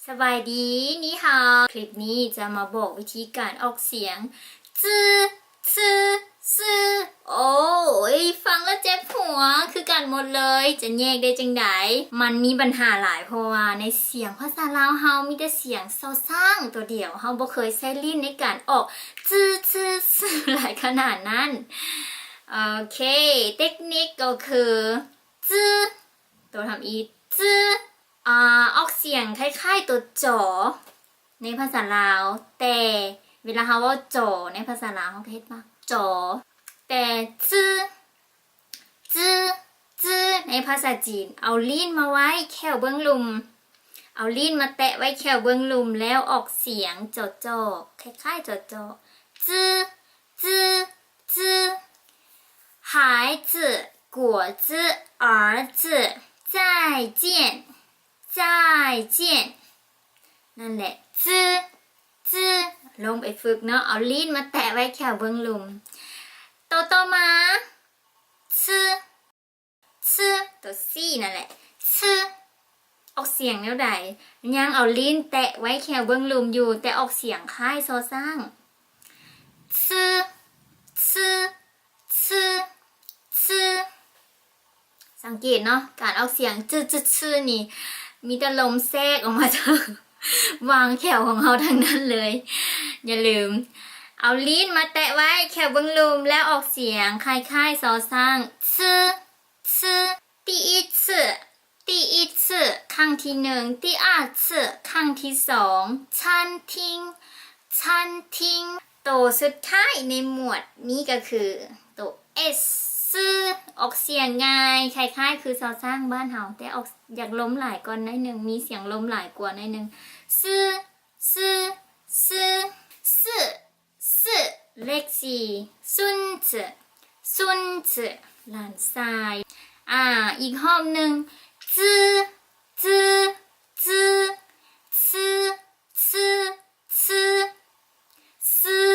ສະບາຍດີ ນີ້ເຮົາ ຄລິບນີ້ຈະມາບອກວິທີການອອກສຽງ ຈື່ ຊື່ ຊື່ ໂອ້ຍ ຟັງແລ້ວເຈັບຫົວ ຄືກັນໝົດເລີຍ ຈະແຍກໄດ້ຈັ່ງໃດ? ມັນມີບັນຫາຫຼາຍ ເພາະວ່າໃນສຽງພາສາລາວເຮົາມີແຕ່ສຽງຊໍຊ້າງຕົວດຽວ ເຮົາບໍ່ເຄີຍໃຊ້ລີ້ນໃນການອອກ ຈື່ ຊື່ ຊື່ ຫຼາຍຂະໜາດນັ້ນ. ໂອເຄ ເຕັກນິກກໍຄື ຈື່ ໂຕທຳອິດ ຈື່ ອາ ອອກສຽງຄ້າຍໆຕົວຈໍໃນພາສາລາວ ແຕ່ເວລາເຮົາເວົ້າຈໍໃນພາສາລາວ ເຮົາກໍເຮັດປາກ ຈໍ ແຕ່ ຈື່ ຈື່ ຈື່ ໃນພາສາຈີນ ເອົາລີ້ນມາໄວ້ແຂ້ວເບື້ອງລຸ່ມ ເອົາລີ້ນມາແຕະໄວ້ແຂ້ວເບື້ອງລຸ່ມ ແລ້ວອອກສຽງຈໍໆ ຄ້າຍໆຈໍໆ ຈື່ ຈື່ ຈື່ 孩子 果子 儿子 再见 再见 ນັ້ນແຫຼະ ຈື່ ຈື່ ລົງໄປຝຶກເນາະ ເອົາລີ້ນມາແຕະໄວ້ແຂ້ວເບື້ອງລຸ່ມ. ໂຕຕໍ່ມາ ຊື່ ຊື່ ໂຕຊີນັ້ນແຫຼະ ຊື່ ອອກສຽງແນວໃດ? ຍັງເອົາລີ້ນແຕະໄວ້ແຂ້ວເບື້ອງລຸ່ມຢູ່ ແຕ່ອອກສຽງຄ້າຍຊໍຊ້າງ ຊື່ ຊື່ ຊື່ ຊື່ ສັງເກດເນາະ ການອອກສຽງ ຈື່ ຈື່ ຊື່ ນີ້ ມີແຕ່ລົມແຊກອອກມາຈາກຫວ່າງແຂ້ວຂອງເຮົາທັງນັ້ນເລີຍ. ຢ່າລືມເອົາລີ້ນມາແຕະໄວ້ແຂ້ວເບື້ອງລຸ່ມ ແລ້ວອອກສຽງຄ້າຍໆຊໍຊ້າງ ຊື່ ຊື່ 第一次 第一次 ຄັ້ງທີໜຶ່ງ 第二次 ຄັ້ງທີສອງ 餐厅 餐厅 ໂຕສຸດທ້າຍໃນໝວດນີ້ກໍຄືໂຕ ເອສ ຊື່ ອອກສຽງງ່າຍ ຄ້າຍໆຄືຊໍຊ້າງບ້ານເຮົາ ແຕ່ອອກ ຢາກລົມຫຼາຍກວ່າໜ້ອຍໜຶ່ງ ມີສຽງລົມຫຼາຍກວ່າໜ້ອຍໜຶ່ງ ຊື່ ຊື່ ຊື່ ຊື່ ເລກສີ່ 孙子 孙子 ຫຼານຊາຍ ອາ ອີກຮອບໜຶ່ງ ຈື່ ຈື່ ຈື່ ຊື່ ຊື່ ຊື່ ຊື່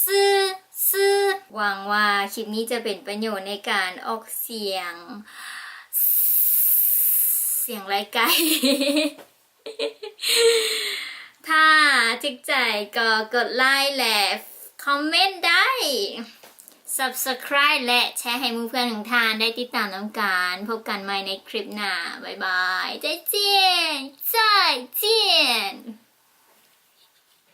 ຊື່ ຊື່ ຫວັງວ່າຄລິບນີ້ຈະເປັນປະໂຫຍດໃນການອອກສຽງ ສຽງໄລ່ໄກ່. ຖ້າຖືກໃຈກໍກົດໄລ ແລະ ຄອມເມັນໄດ້ Subscribe ແລະ ແຊໃຫ້ໝູ່ເພື່ອນຂອງທ່ານໄດ້ຕິດຕາມນຳກັນ. ພົບກັນໃໝ່ໃນຄລິບໜ້າ. ບາຍບາຍ. 再见. 再见.